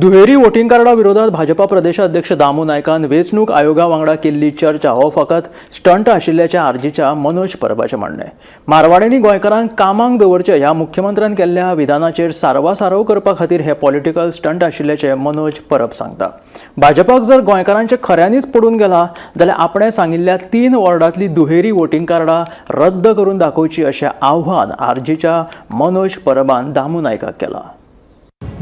दुहेरी वोटिंग कार्डा विरोधात भाजपा प्रदेशाध्यक्ष दामू नायकान वेंचणूक आयोगा वांगडा केल्ली चर्चा हो फकत स्टंट आशिल्ल्याचें आरजीच्या मनोज परबाचें म्हणणें. मारवाड्यांनी गोंयकारांक कामाक दवरचे ह्या मुख्यमंत्र्यान केल्ल्या विधानाचेर सारवासारव करपा खातीर हे पॉलिटिकल स्टंट आशिल्ल्याचें मनोज परब सांगता. भाजपाक जर गोंयकारांचें खऱ्यांनीच पडून गेला जाल्यार आपणें सांगिल्ल्या 3 वॉर्डांतली दुहेरी वोटिंग कार्डां रद्द करून दाखोवची अशें आव्हान आरजीच्या मनोज परबान दामू नायकाक केलां.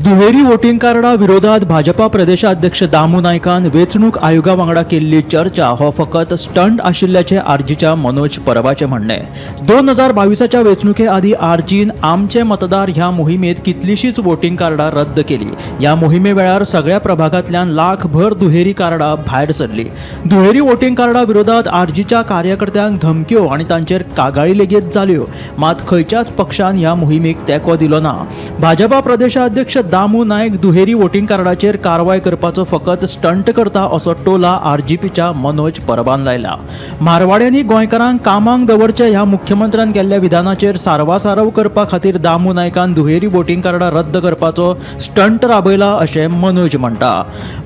दुहेरी वोटिंग कार्डा विरोधात भाजपा प्रदेशाध्यक्ष दामू नायकान वेंचणूक आयोगा वांगडा केल्ली चर्चा हो फकत स्टंट आशिल्ल्याचें आरजीच्या मनोज परबाचें म्हणणें. 2022च्या वेंचणुके आदीं आरजीन आमचे मतदार ह्या मोहिमेंत कितलीशींच वोटिंग कार्डां रद्द केली. ह्या मोहिमे वेळार सगळ्या प्रभागांतल्यान लाखभर दुहेरी कार्डां भायर सरली. दुहेरी वोटिंग कार्डा विरोधात आरजीच्या कार्यकर्त्यांक धमक्यो आनी तांचेर कागाळी लेगीत जाल्यो. मात खंयच्याच पक्षान ह्या मोहिमेक तेंको दिलो ना. भाजपा प्रदेशाध्यक्ष दामू नायक दुहेरी वोटिंग कार्डाचेर कारवाय करपाचो फकत स्टंट करता असो टोला आरजीपीच्या मनोज परबान लायला. मारवाड्यांनी गोंयकारांक कामाक दवरचे ह्या मुख्यमंत्र्यान केल्ल्या विधानाचेर सारवासारव करपा खातीर दामू नायकान दुहेरी वोटिंग कार्डां रद्द करपाचो स्टंट राबयला अशें मनोज म्हणटा.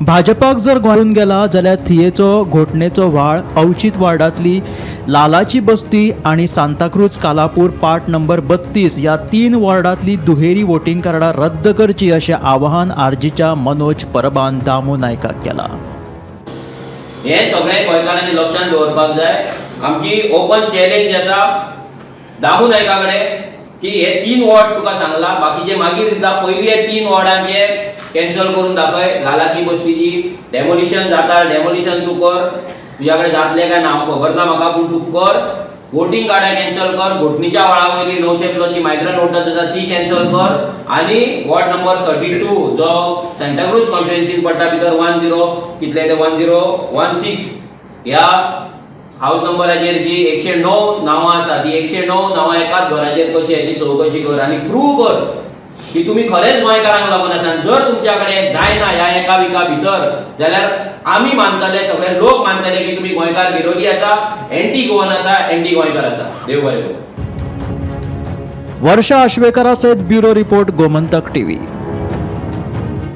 भाजपाक जर गोंयून गेला जाल्यार थियेचो घोटणेचो व्हाळ, अवचीत वार्डांतली लालाची बस्ती आनी सांताक्रूज कालापूर पार्ट नंबर 32 ह्या 3 वॉर्डांतली दुहेरी वोटिंग कार्डां रद्द करची अशें आवाहन आरजीच्या मनोज परबान दामू नायकाक केलां. हे सगळें गोंयकारांनी लक्षांत दवरपाक जाय. आमची ओपन चॅलेंज आसा दामू नायका कडेन की हे 3 वॉर्ड तुका सांगला, बाकीचे मागीर दिता. पयली हे 3 वॉर्डांचे कॅन्सल करून दाखय. लालाची बस्तीची डेमोलिशन जाता, डेमोलिशन तूं कर. तुज्या कडेन जातलें काय ना हांव खबर ना म्हाका, पूण तूं कर. वोटींग कार्डां कॅन्सल कर. घोटणीच्या व्हाळा वयली 900 प्लस मायग्रंट वोटर्स आसा ती कॅन्सल कर आनी वॉर्ड नंबर 32 जो सांताक्रूज कॉन्स्टिट्युएन्सीन पडटा, भितर 10 कितले ते 1016 ह्या हाऊस नंबराचेर जी 109 नांवां आसा, ती 109 नांवां एकाच घराचेर कशी हाची चवकशी कर आनी प्रूव कर की तुमी खरेंच गोंयकारांक लागून आसा. आनी जर तुमच्या कडेन जायना ह्या एका विका भितर जाल्यार आमी मानतले, सगळे लोक मानतले की तुमी गोंयकार विरोधी आसा, एंटी गोवन आसा, एंटी गोंयकार आसा. देव बरें करूं. वर्षा आश्वेकरा सयत ब्युरो रिपोर्ट, गोमंतक टीव्ही.